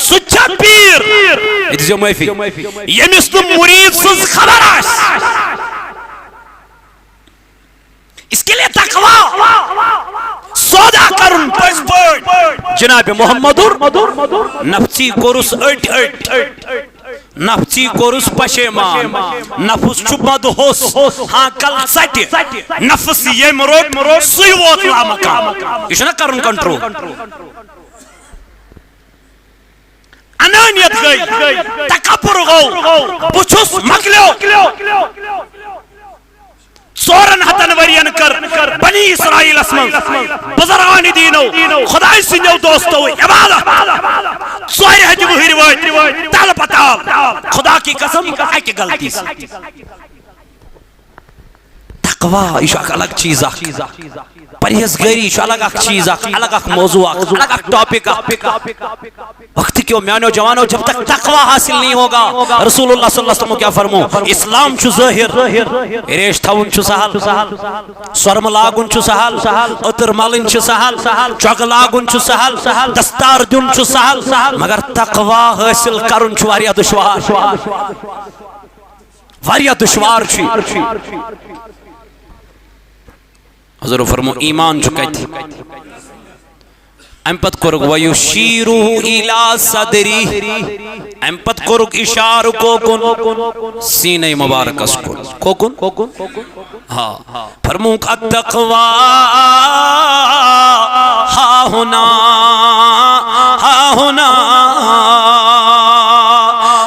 سُہ تہِ چھا پیٖر؟ یہِ دیٖزیو معٲفی۔ ییٚمِس نہٕ مُریٖد سٕنٛز خبر آسہِ، اس کے لیے تقوی، سودا کرُن پٔزۍ پٲٹھۍ جناب محمدُر۔ نفژی کوٚرُس أٹۍ أٹۍ، نفژی کوٚرُس پشیمان، نفس چھُ بدہوس، ہاں کل ژٹہِ، نفس ییٚمۍ روٚٹ سُے ووت لامقام۔ یہِ چھُنہ کرُن control۔ انانیت گٔے، تکبر گوٚو، بہٕ چھُس مۄکلیو۔ ژورن ہتن ؤرین کٔر بنی اسرائیلس منٛز بزرگان دینو، خداے سٕنٛدیو دوستو عبادت۔ ژورِ ہتہِ وُہٕرۍ وٲتۍ تل پتال۔ خدا کی قسم، اکہِ غلطی سۭتۍ۔ تقوی، یہِ چھُ اکھ الگ چیٖز اکھ۔ پرہیزگٲری چھُ الگ اکھ چیٖز اکھ، الگ اکھ موضوع اکھ، الگ اکھ topic اکھ۔ وقت کیوں میانو جوانو، جب تک تقوی حاصل نہیں ہوگا، رسول اللہ صلی اللہ علیہ وسلم کیا فرمو؟ اسلام چھُ ظٲہِر، ریش تھاوُن چھُ سہل، سۄرمہٕ لاگُن چھُ سہل، عطر ملٕنۍ چھِ سہل، چۄگہٕ لاگُن چھُ سہل، دستار دیُن چھُ سہل، مگر تقوی حٲصِل کرُن چھُ واریاہ دُشوار۔ واریاہ دُشوار چھُ یہِ۔ حضور فرمو، ایمان چھُ کتہِ؟ امہِ پتہٕ کوٚرُکھ وَیُشیٖرُہُ اِلیٰ صَدرِہِ۔ امہِ پتہٕ کوٚرُکھ اِشارٕ کوکُن؟ سیٖنَے مُبارکس کُن۔ کوکُن؟ ہا۔ فرمووُکھ، التقویٰ ہاہُنا، ہاہُنا۔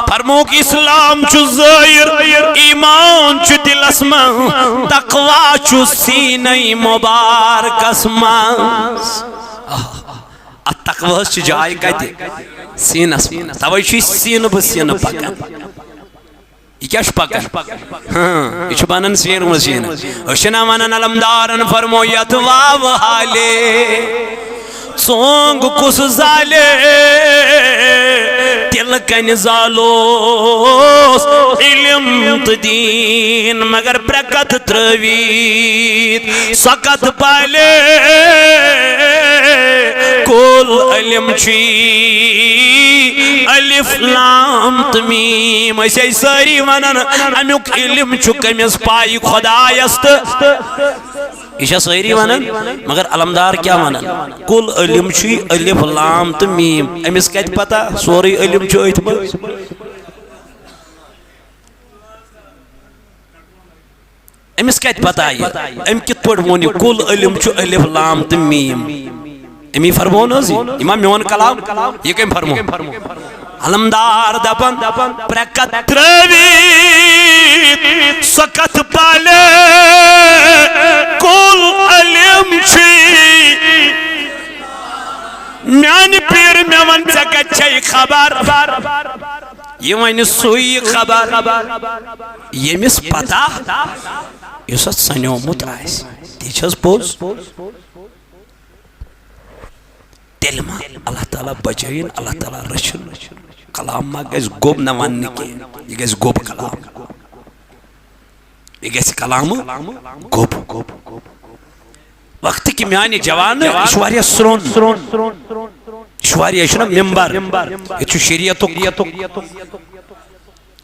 فرمووُکھ، اسلام چھُ ظٲہِر، ایمان چھُ دِلس منٛز، تقویٰ چھُ سیٖنَے مُبارکس منٛز۔ اتھ تقویٰ ہس چھِ جاے کتہِ؟ سیٖنس منٛز۔ توے چھُ یہِ سیٖنہٕ بہ سیٖنہٕ پکان۔ یہِ کیٛاہ چھُ پکان؟ ہاں، یہِ چھُ بنان سیٖنہٕ منٛز سیٖنہٕ۔ أسۍ چھِنہ ونان علمدارن فرمو یتھ واوٕ حالے، ژونگ کُس زالے؟ تِلہٕ کنہِ زالوس علم تہٕ دیٖن، مگر پرٛکتھ ترٲوِتھ سۄ کتھ پالے؟ کُل علم چھُے الف لام تہٕ میٖم۔ أسۍ ٲسۍ سٲری ونان، امیُک علم چھُ کٔمِس پاے؟ خدایس۔ تہٕ یہِ چھا سٲری ونان؟ مگر علمدار کیٛاہ ونان؟ کُل علم چھُے الف لام تہٕ میٖم۔ أمِس کتہِ پتہ سورُے علم چھُ أتھۍ منٛز؟ أمِس کتہِ پتہ یہِ؟ أمۍ کِتھ پٲٹھۍ ووٚن یہِ کُل علم چھُ الف لام تہٕ میٖم؟ أمی فرموو نہٕ حظ یہِ؟ یہِ ما میون کلام؟ یہِ کٔمۍ فرموو؟ علمدار دپان، پرٛکتھ ترٲوِتھ سۄ کتھ پالے، کُل علم چھُے۔ میانہِ پیٖر، مےٚ ون، ژےٚ کتہِ چھے خبر؟ یہِ ونہِ سُے خبر، ییٚمِس پتہ، یُس اتھ سنیومُت آسہِ۔ تی چھس پوٚز۔ تیٚلہِ ما اللہ تعالیٰ بچٲیِن، اللہ تعالیٰ رٔچھِن؟ کلام ما گژھِ گوٚب نہ وننہٕ کینٛہہ، یہِ گژھِ گوٚب کلام۔ یہِ گژھِ کلامہٕ گوٚب۔ وقتٕکۍ میانہِ جوانہٕ، یہِ چھُ واریاہ سرٛوٚن۔ یہِ چھُ واریاہ، یہِ چھُنہ ممبر۔ ییٚتہِ چھُ شریعتُک، یہِ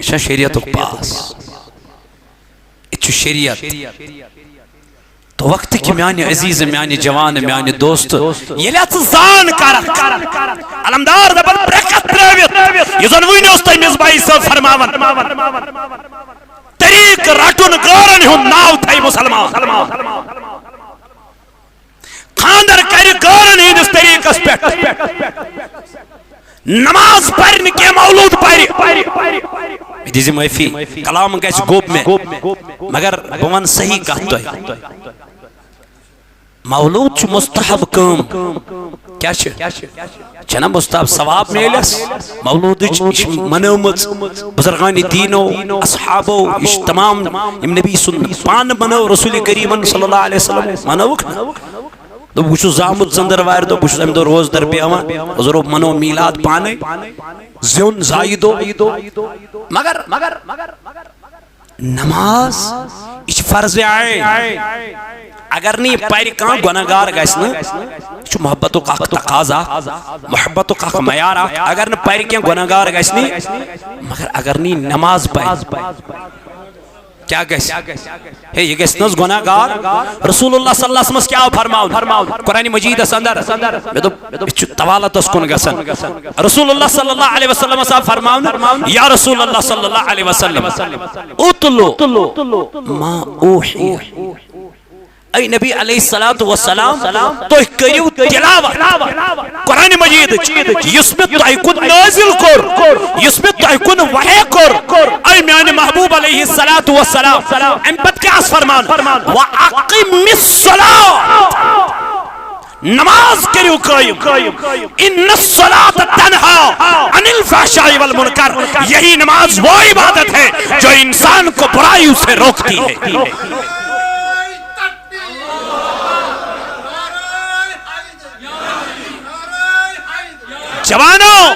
چھا شریعتُک پاس؟ ییٚتہِ چھُ شریعت۔ تو وقتٕکۍ میانہِ عزیز، میانہِ جوان، میانہِ دوست، ییٚلہِ اتھ زان کرکھ، علمدار دپان، پرٛکتھ ترٲوِتھ، یُس زن وُنہِ اوس تٔمِس بایی صٲب فرماوان، طریٖق رٹُن غٲرن ہُنٛد ناو تھایہِ مُسلمان۔ خانٛدر کرِ غٲرن ہٕنٛدِس طریٖقس پٮ۪ٹھ۔ نماز پرِ نہٕ کینٛہہ، مولوٗد پرِ۔ مےٚ دِیِو معٲفی، کلام گژھِ گوٚب مےٚ، مگر بہٕ ونہٕ صحیح کتھ تۄہہِ۔ مولوٗد چھُ مستحب کٲم۔ کیٛاہ چھِ؟ چھَنہ مستحب؟ ثواب میلٮ۪س۔ مولوٗدٕچ یہِ چھِ منٲومٕژ بزرگانِ دیٖنو، اصحابو، یہِ چھِ تمام یِم نبی سُنٛد پانہٕ منٲو، رسول کریٖمن صلی اللہ علیہ وسلم منٲوٕکھ نہ؟ دوٚپ، بہٕ چھُس زامُت ژٔنٛدٕروارِ دۄہ، بہٕ چھُس اَمہِ دۄہ روزدر بیٚہوان۔ حضور منوو میٖلاد پانے، زیوٗن زایہِ دۄہ۔ مگر نماز، یہِ چھِ فرض عین۔ اگر نہٕ یہِ پرِ کانٛہہ، گۄناہ گار گژھِ نہٕ۔ یہِ چھُ محبتُک اکھ تقاضا، محبتُک اکھ معیار اکھ۔ اگر نہٕ پرِ کینٛہہ، گۄناہ گار گژھِ نہٕ، مگر اگر نہٕ یہِ نماز پرِ، کیٛاہ گژھِ؟ ہے، یہِ گژھِ نہٕ حظ گۄناہ گار؟ رسول اللہ صلی اللہ علیہ وسلمس کیٛاہ آو فرماونہٕ؟ قرآن مجیدس اندر، مےٚ دوٚپ، یہِ چھُ طوالتس کُن گژھان۔ رسول اللہ صلی اللہ علیہ وسلمس آو فرماونہٕ، یا رسول اللہ صلی اللہ علیہ وسلم، اتلو ما اوحی۔ اے نبی علیہ الصلوۃ والسلام، تُہۍ کٔرِو تلاوت قرآن مجیدٕچ، یُس مےٚ تۄہہِ کُن نازل کوٚر، یُس مےٚ تۄہہِ کُن وحی کوٚر۔ اے میانہِ محبوب علیہ الصلوۃ والسلام، امہِ پتہٕ کیٛاہ آس فرمان؟ وَأَقِمِ الصَّلَاةَ، نماز کٔرِو قٲیِم۔ اِنَّ الصَّلَاةَ تَنْہَا عَنِ الْفَحْشَاءِ وَالْمُنْکَرِ، یہی نماز وہ عبادت ہے جو انسان کو برائیوں سے روکتی ہے۔ جوانو،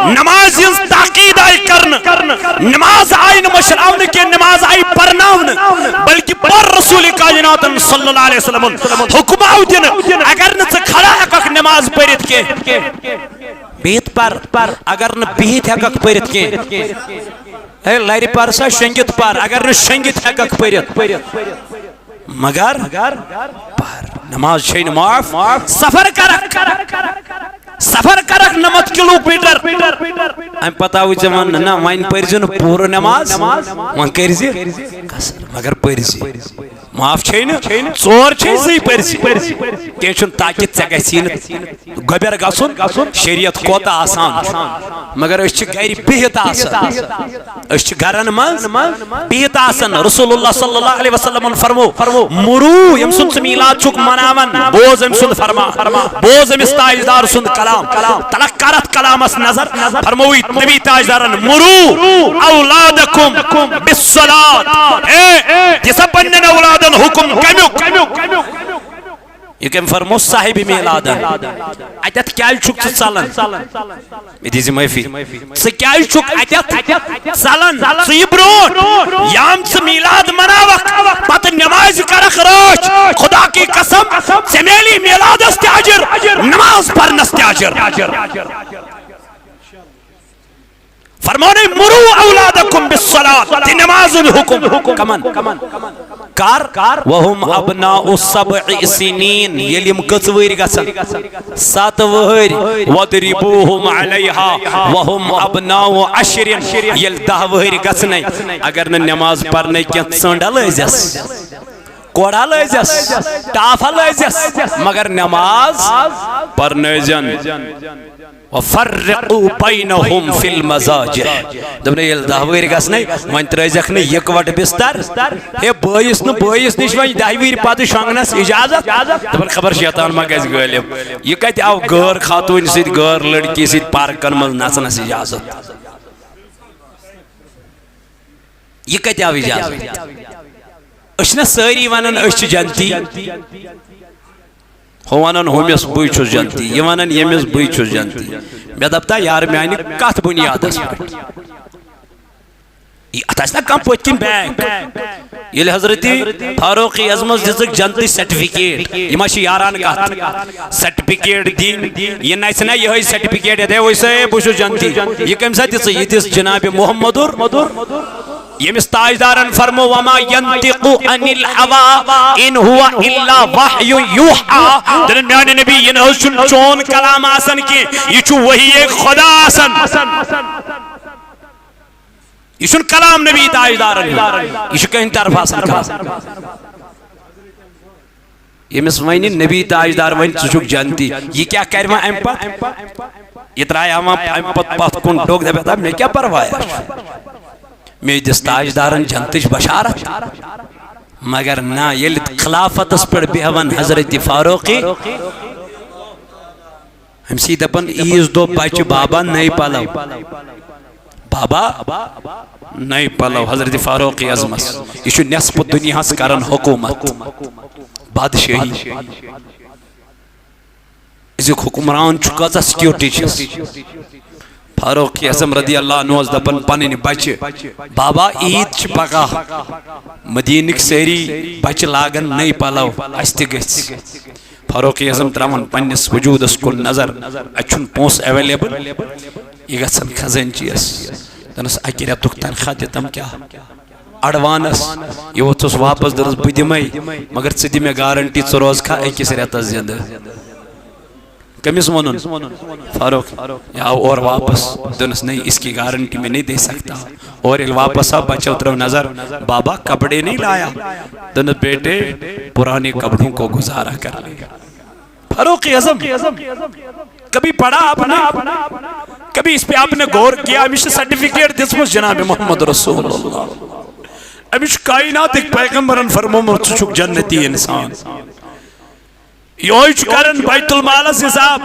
نماز ہٕنٛز تاکید آیہِ کرنہٕ، نماز آیہِ نہٕ مٔشراونہٕ کینٛہہ، نماز آیہِ پرناونہٕ، بلکہِ پوٚر رسول کائناتن صلی اللہ علیہ وسلمن حکم آو دِنہٕ، اگر نہٕ ژٕ کھڑا ہٮ۪ککھ نماز پٔرِتھ کینٛہہ، بِہِتھ پر، اگر نہٕ بِہِتھ ہٮ۪ککھ پٔرِتھ کینٛہہ، ہے، لرِ پر سا، شۄنٛگِتھ پر، اگر نہٕ شۄنٛگِتھ ہٮ۪ککھ پٔرِتھ۔ مگر پر، نماز چھے نہٕ معاف۔ سفر کرکھ، سفر کرکھ نَمَتھ کلوٗ میٹر۔ امہِ پتہٕ آوُے ژےٚ وننہٕ، نہ، وۄنۍ پٔرزِ نہٕ پوٗرٕ نماز، وۄنۍ کٔرزِ قصر، مگر پٔرزِ۔ معاف چھے نہٕ، ژور چھے، زٕے پٔرزِ۔ کینٛہہ چھُنہٕ، تاکہِ ژےٚ گژھی نہٕ گۄبیر گژھُن، شریعت کوتاہ آسان چھُ۔ مگر أسۍ چھِ گرِ بِہِتھ آسان۔ أسۍ چھِ گرن منٛز بِہِتھ آسان۔ رسول اللہ صلی اللہ علیہ وسلمن فرمو، مرو، ییٚمہِ سُنٛد ژٕ میلاد چھُکھ مناوان، بوز أمۍ سُنٛد فرمان، بوز أمِس تاجدار سُنٛد کلام۔ تلک کر اتھ کلامس نظر، فرمووُے نبی تاجدارن، مرو اولادکم بالصلاۃ۔ اے، دِ سا پننٮ۪ن اولادن حکم کمیُک؟ یہِ کٔمۍ فرمو؟ صاحب میلادن۔ اتٮ۪تھ کیازِ چھُکھ ژٕ ژلان؟ مےٚ دیٖزِ معٲفی۔ ژٕ کیازِ چھُکھ اتٮ۪تھ ژلان؟ ژٕ یہِ برونٛٹھ، یام ژٕ میلاد مناوکھ، پتہٕ نمازِ کرکھ رٲچھ۔ خدا کی قسم، ژےٚ میلی میلادس تہِ اجر، نماز پرنس تہِ اجر۔ فرمونے، مرو اولادکم بالصلاۃ، دِ نماز ہُنٛد حکم۔ کمن؟ کر؟ وہم ابناء سبع سنین، ییٚلہِ یِم کٔژ وٕہٕرۍ گژھن؟ ستھ وٕہٕرۍ۔ وضربوہم علیہا وہم ابناء عشر، ییٚلہِ دَہ وٕہٕرۍ گژھنَے، اگر نہٕ نماز پرنَے کینٛہہ، ژٔنٛڈ لٲزٮ۪س، کوڑا لٲزٮ۪س، ٹاپھ لٲزٮ۪س، مگر نماز پرنٲوزٮ۪ن۔ وفرقوا بینہم فی المضاجع۔ دوٚپُن، ییٚلہِ دَہ وٕہٕرۍ گژھنَے، وۄنۍ ترٲوزٮ۪کھ نہٕ یِکوَٹہٕ بستر۔ ہے، بٲیِس نہٕ بٲیِس نِش وۄنۍ دَہہِ وٕہٕرۍ پتہٕ شۄنٛگنَس اجازت۔ دوٚپُن، خبر شیطان ما گژھِ غٲلب۔ یہِ کَتہِ آو غٲر خاتوٗنۍ سۭتۍ، غٲر لڑکی سۭتۍ پارکن منٛز نژنَس اجازت؟ یہِ کَتہِ آو اجازت؟ أسۍ چھِنہ سٲری وَنان أسۍ چھِ جنتی؟ ہُہ ونان ہُمِس، بٕے چھُس جنتی، یہِ ونان ییٚمِس، بٕے چھُس جنتی۔ مےٚ دپتا، یار میانہِ، کتھ بُنیادس پٮ۪ٹھ؟ یہِ، اتھ آسہِ نا کانٛہہ پٔتۍ کِنۍ back؟ ییٚلہِ حضرت فاروق اعظمس دِژٕکھ جنتٕچ certificate، یہِ ما چھِ یاران کتھ؟ Certificate دِنۍ، یہِ نژِ نا یِہوٚے certificate، یتھے وۄنۍ سا، ہے، بہٕ چھُس جنتی۔ یہِ کٔمۍ ساتہٕ دِژٕے؟ یہِ دِژ جناب محمد ییٚمِس تاجدارن فرمو، وما ینطق عن الہوی ان ہو الا وحی یوحی۔ دپن، میانہِ نبی، یہِ نہ حظ چھُنہٕ چون کلام آسان کینٛہہ، یہِ چھُ وحی خدا آسان۔ یہِ چھُنہٕ کلام نبی تاجدارن ہُنٛد، یہِ چھُ کٲنٛسہِ طرفہٕ آسان کلام۔ ییٚمِس وَنہِ نبی تاجدار، وَنہِ ژٕ چھُکھ جنتی، یہِ کیٛاہ کَرِ وۄنۍ اَمہِ پَتہٕ؟ یہِ ترٛایہِ ہا وۄنۍ اَمہِ پَتہٕ پَتھ کُن ڈوٚگ، دَپہِ ہا، مےٚ کیٛاہ پَرواے چھُ؟ مےٚ دِژ تاجدارَن جنتٕچ بشارت۔ مگر نہ، ییٚلہِ خلافتَس پٮ۪ٹھ بیٚہوان حضرت فاروقی، أمۍ سی دَپان، عیٖذ دۄہ بَچہِ بابا نٔے پَلو۔ بابا، نٔے پلو حضرت فاروق اعظمس۔ یہِ چھُ نصف دُنیاہس کران حکومت، بادشاہی۔ أزیُک حکمران چھُ، کۭژاہ security چھس؟ فاروق اعظم رضی اللہ عنہ اوس دپان پنٕنۍ بچہِ، بابا، عید چھِ پگاہ، مدیٖنٕکۍ سٲری بچہِ لاگن نٔے پلو، اسہِ تہِ گژھِ۔ فاروق اعظم تراوان پننِس وجودس کُن نظر، اتہِ چھُنہٕ پونٛسہٕ available، یہِ گژھن خزٲنچیس۔ دپنس، اکہِ رٮ۪تُک تنخواہ دِتم کیٛاہ؟ Advance۔ یہِ ووٚتھُس واپس، دوٚپنس، بہٕ دِمے، مگر ژٕ دِ مےٚ guarantee، ژٕ روزکھا أکِس رٮ۪تس زندٕ۔ کٔمِس ووٚنُن؟ فاروق۔ یہِ آو اورٕ واپس۔ دوٚپنس، نہیں، اس کی guarantee میں نہیں دے سکتا۔ اور ییٚلہِ واپس آو، بچو ترٲو نظر، بابا، کپڑے نہیں لایا؟ دوٚپنس، بیٹے، پرانے کپڑوں کو گزارا کر لے۔ فاروق اعظم، کبھی پڑھا آپ نے؟ کبھی اس پہ آپ نے غور کیا؟ أمِس چھِ certificate دِژمٕژ جناب محمد رسول اللہ۔ أمِس چھُ کائناتٕکۍ پیغمبرن فرمومُت، ژٕ چھُکھ جنتی انسان۔ یہوے چھُ کران بیت المالس حساب۔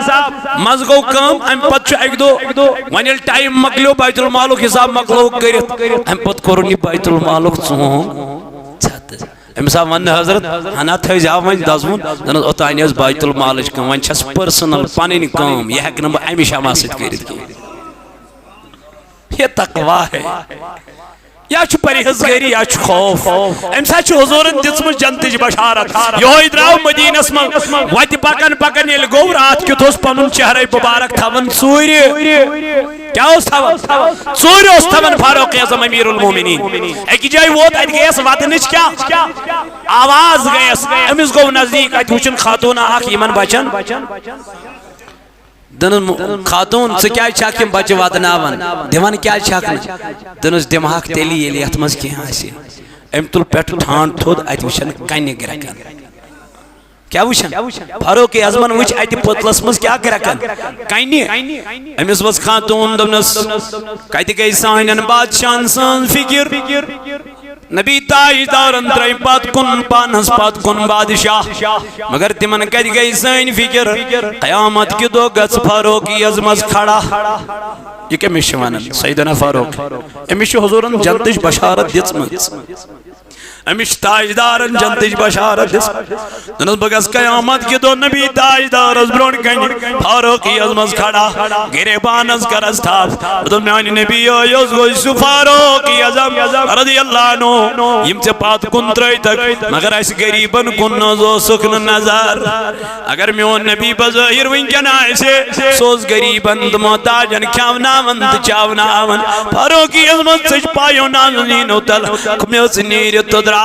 منٛزٕ گوٚو کٲم، امہِ پتہٕ چھُ اکہِ دۄہ، وۄنۍ ییٚلہِ time مۄکلیو، بیت المالُک حساب مۄکلووُکھ کٔرِتھ، امہِ پتہٕ کوٚرُن یہِ بیت المالُک ژوٗنٛگ ژھٮ۪تہٕ۔ أمِس آو وننہٕ، حضرت، ہنا تھٲیزیو وۄنۍ دزوُن، دپنس، اوٚتانۍ ٲس بیت المالٕچ کٲم، وۄنۍ چھس personal پنٕنۍ کٲم، یہِ ہٮ۪کہٕ نہٕ بہٕ امہِ شمع سۭتۍ کٔرِتھ کینٛہہ۔ یہ تقوی ہے۔ یا چھُ پرہیزگٲری، یا چھُ خوف۔ امہِ ساتہٕ چھُ حضوٗرن دِژمٕژ جنتٕچ بشارت۔ یہوے درٛاو مدیٖنس منٛز۔ وتہِ پکان پکان ییٚلہِ گوٚو راتھ کیُتھ اوس پنُن چہرے مبارک تھاوان ژوٗرِ۔ کیٛاہ اوس تھاوان؟ ژوٗرِ اوس تھاوان فاروق اعظم امیر المومنین۔ أکِس جایہِ ووت، اتہِ گٔیس ودنٕچ کیٛاہ آواز گٔیس۔ أمِس گوٚو نزدیٖک، اتہِ وُچھُن خاتوٗنا اکھ یِمن بچن۔ دوٚپنس، خاتون، ژٕ کیٛازِ چھکھ یِم بچہِ ودناوان؟ دِوان کیٛازِ چھکھ نہٕ؟ دوٚپنس، دِمہٕ ہاکھ تیٚلی، ییٚلہِ یتھ منٛز کینٛہہ آسہِ۔ أمۍ تُل پٮ۪ٹھٕ ٹھانڈ تھوٚد، اتہِ وٕچھن کنہِ گرٛٮ۪کان۔ کیٛاہ وٕچھن؟ فاروق اعظمن وٕچھ اتہِ پٔتلس منٛز کیٛاہ گرٛٮ۪کان؟ کنہِ۔ أمِس ؤژھ خاتون، دوٚپنس، کتہِ گٔے سانٮ۪ن بادشاہن سٲنۍ فکر؟ نبی تاجدارن ترٲے پتھ کُن، پانس پتھ کُن بادشاہ۔ مگر تِمن کتہِ گٔے سٲنۍ فکر؟ قیامت کہِ دۄہ گژھِ فاروق اعظمس کھڑا۔ یہِ کٔمِس چھِ ونان؟ سیدنا فاروق۔ أمِس چھِ حضوٗرن جنتٕچ بشارت دِژمٕژ۔ أمِس چھِ تاجدارن جنتٕچ بشارت دِژمٕژ۔ دوٚپنس، بہٕ گژھٕ قیامت کہِ دۄہ نبی تاجدارس برونٛٹھ کنہِ فاروق اعظمس کھڑا، گریبانس کرس تھپھ۔ دوٚپُن، میانہِ نبی، یہِ اوس گوٚو سُہ فاروق اعظم رضی اللہ عنہ، یِم ژےٚ پتھ کُن ترٲوتکھ، مگر اسہِ غریبن کُن نہ حظ اوسُکھ نہٕ نظر۔ اگر میون نبی بظٲہر وٕنکیٚن آسہِ، سُہ اوس غریبن تہٕ محتاجن کھیاوناوان تہٕ چاوناوان۔ فاروق اعظمس ژٔج پایو نازنینو تل، مےٚ ٲس نیٖرِتھ تہٕ درٛاو۔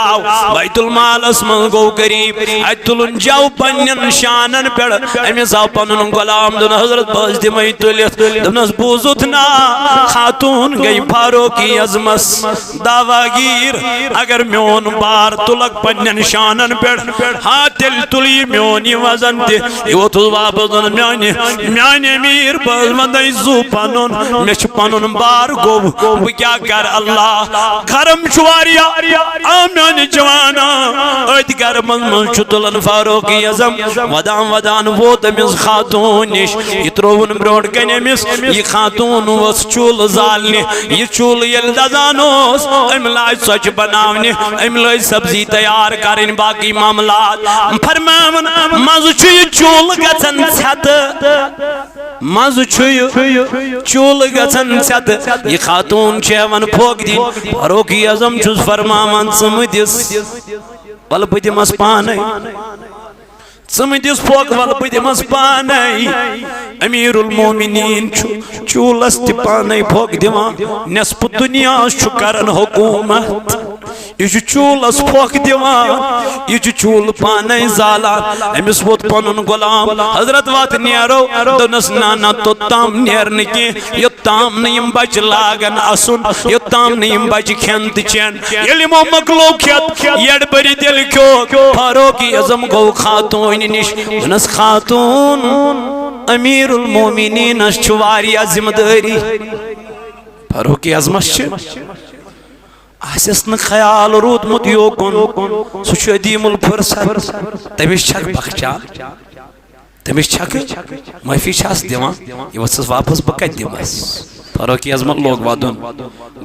بیت المالس منٛز گوٚو غریب۔ اتہِ تُلُن جاو پننٮ۪ن شانن پٮ۪ٹھ۔ أمِس آو پنُن غلام، دوٚپُن، حضرت، بہٕ حظ دِمے تُلِتھ۔ دوٚپنس، بوٗزُتھ نا، خاتوٗن گٔے فاروق اعظمس دعویٰ گیٖر۔ اگر میون بار تُلکھ پننٮ۪ن شانن پٮ۪ٹھ، ہا، تیٚلہِ تُل یہِ میون یہِ وزن تہِ۔ یہِ ووٚتھُس واپس، دوٚپُن، میانہِ، میانہِ امیر، بہٕ حظ ونہٕ تۄہہِ زُو پنُن، مےٚ چھُ پنُن بار گوٚو، بہٕ کیٛاہ کرٕ؟ اللہ، گرم چھُ واریاہ، آ میانہِ جوانا، أتھۍ گرمس منٛز چھُ تُلان فاروق اعظم۔ ودان ودان ووت أمِس خاتوٗن نِش، یہِ ترٛووُن برونٛٹھ کنہِ أمِس۔ یہِ خاتوٗن ؤژھ چوٗلہٕ زالنہِ۔ یہِ چوٗلہٕ ییٚلہِ دزان اوس، أمۍ لاج ژۄچہِ بناونہِ، أمۍ لٲج سبزی تیار کرٕنۍ، باقٕے معاملات۔ فرماوان، منٛزٕ چھُ یہِ چوٗلہٕ گژھان ژھٮ۪تہٕ۔ منٛزٕ چھُ یہِ چوٗلہٕ گژھان ژھٮ۪تہٕ۔ یہِ خاتوٗن چھِ ہٮ۪وان پھۄکھ دِنۍ۔ فاروق اعظم چھُس فرماوان، ژٕ مہٕ دِس، وَلہٕ بہٕ دِمس پانے۔ ژٕ مہٕ دِس پھۄکھ، وَلہٕ بہٕ دِمس پانے۔ امیر المومنین چھُ چوٗلس تہِ پانے پھۄکھ دِوان، نٮ۪صفہٕ دُنیاہس چھُ کران حکوٗمت۔ یہِ چھُ چوٗلس پھۄکھ دِوان، یہِ چھُ چوٗلہٕ پانے زالان۔ أمِس ووٚت پنُن غلام، حضرت، وَتھ نیرو۔ دوٚپنس، نہ، نہ، توٚتام نیر نہٕ کینٛہہ، یوٚتام نہٕ یِم بچہِ لاگن اسُن، یوٚتام نہٕ یِم بچہِ کھٮ۪ن تہٕ چٮ۪ن۔ ییٚلہِ یِمو مۄکلو کھٮ۪تھ، یڈ بٔرِتھ ییٚلہِ کھیوٚو، فاروق اعظم گوٚو خاتوٗنہِ نِش۔ دوٚپنس، خاتوٗن، امیر المومنینس چھُ واریاہ ذمہٕ دٲری۔ فاروق اعظمس چھِ آسٮ۪س نہٕ خیال روٗدمُت یوکُن، سُہ چھُ عدیم الفرصت، تٔمِس چھکھ بخچان، تٔمِس چھکھ معٲفی چھَس دِوان، یہِ ؤژھٕس واپس، بہٕ کتہِ دِمس؟ فاروق اعظمن لوگ ودُن،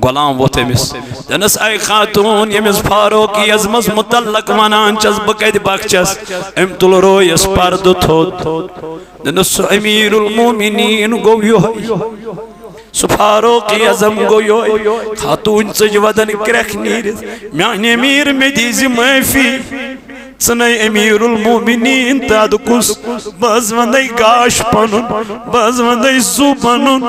غلام ووٚتھ أمِس، دوٚپنس، اے خاتوٗن، ییٚمِس فاروق اعظمس متعلق ونان چھَس، بہٕ کتہِ بخچس؟ أمۍ تُل رویس پردٕ تھوٚد، دوٚپنس، سُہ امیر المومنین گوٚو یِہوٚے۔ سُہ فاروق اعظم گوٚو یوٚہے۔ خاتوٗن ژٔج ودن کرٛٮ۪کھ نیٖرِتھ، "میانہِ امیر، مےٚ دیٖزِ معٲفی۔ ژٕ نے امیر المومنین تہٕ ادٕ کُس؟ بہٕ حظ ونَے گاش پنُن، بہٕ حظ ونَے زُو پنُن،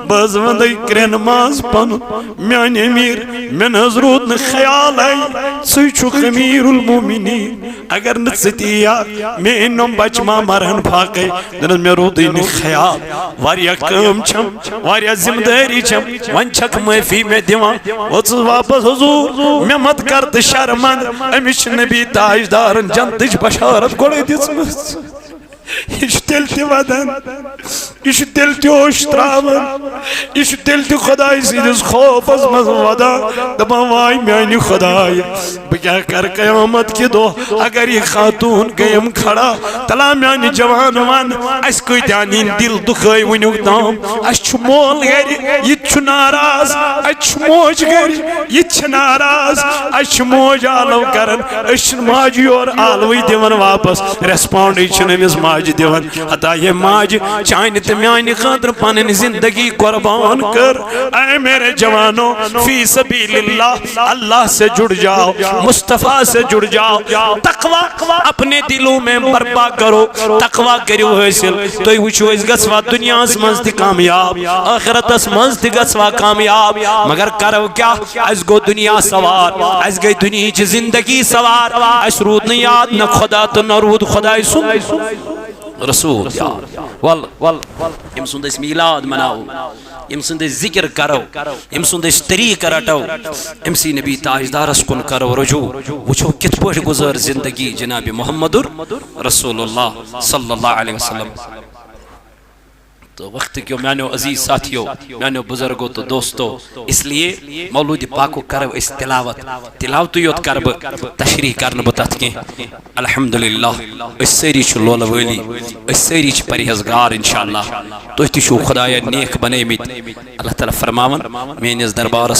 بہٕ حظ ونَے کرٛٮ۪ن ماز پنُن۔ میانہِ امیر، مےٚ نہ حظ روٗد نہٕ خیالے، ژٕے چھُکھ امیر المومنین۔ اگر نہٕ ژٕ تہِ یِیاکھ، میٲنۍ نۄم بچہٕ ما مرہن فاقے؟" دپان، "مےٚ روٗدٕے نہٕ خیال، واریاہ کٲم چھم، واریاہ ذمہٕ دٲری چھم، وۄنۍ چھکھ معٲفی مےٚ دِوان؟" وۄژٕس واپس، "حضور، مےٚ مت کر تہٕ شرمند، أمِس چھِ نبی تاجدارن جنتٕچ بشارت گۄڈے دِژمٕژ۔ یہِ چھُ تیٚلہِ تہِ ودان، یہِ چھُ تیٚلہِ تہِ اوٚش تراوان، یہِ چھُ تیٚلہِ تہِ خۄداے سٕنٛدِس خوفس منٛز ودان، دپان، واے میانہِ خۄدایہِ۔" بہٕ کیٛاہ کرٕ قیامت کہِ دۄہ؟ اگر یہِ خاتوٗن گٔیم کھڑا، تلا میانہِ جوان ون، اسہِ کۭتیاہ نِنۍ دِل دُکھٲے وٕنیُک تام؟ اسہِ چھُ مول گرِ، یہِ تہِ چھُ ناراض، اسہِ چھُ موج گرِ، یہِ تہِ چھِ ناراض، اسہِ چھِ موج آلو کران، أسۍ چھِنہٕ ماجہِ یورٕ آلوٕے دِوان واپس، ریسپانڈٕے چھِنہٕ أمِس ماجہِ دِوان۔ ہتا یہ ماجہِ چانہِ تہٕ میانہِ خٲطرٕ پنٕنۍ زندگی قربان کٔر۔ اے میرے جوانو، فی سبیل اللہ، اللہ سے جڑ جاؤ، مصطفیٰ سے جڑ جاؤ۔ تقوی اپنے دلوں میں برپا کرو، تقوی کٔرِو حٲصِل۔ تُہۍ وٕچھِو، أسۍ گژھوا دُنیاہَس منٛز تہِ کامیاب، ٲخرتَس منٛز تہِ گژھوا کامیاب، مگر کرو کیٛاہ؟ اَسہِ گوٚو دُنیا سوار، اَسہِ گٔے دُنیہٕچ زندگی سوار، اَسہِ روٗد نہٕ یاد نہ خۄدا تہٕ نہ روٗد خۄداے سُنٛد رسول یاد۔ ول، ول، ول، أمۍ سُنٛد أسۍ میٖلاد مناوو، أمۍ سُنٛد أسۍ ذِکِر کرو، أمۍ سُنٛد أسۍ طریٖقہٕ رٹو، أمۍ سٕے نبی تاجدارس کُن کرو رجوع، وٕچھو کِتھ پٲٹھۍ گُزٲر زندگی جناب محمد رسول اللہ صلی اللہ علیہ وسلم۔ تو وقت کیو میانیو عزیز ساتھیو، میانیو بزرگو تو دوستو، اس لیے مولود پاکو کرو أسۍ تلاوت، تلاوتٕے یوت کرٕ بہٕ، تشریح کرنہٕ بہٕ تتھ کینٛہہ۔ الحمدللہ، أسۍ سٲری چھِ لولہٕ وٲلی، أسۍ سٲری چھِ پرہیزگار انشاءاللہ۔ تُہۍ تہِ چھِو خدایا نیک بنٲومٕتۍ۔ اللہ تعالیٰ فرماوان، میٲنِس دربارس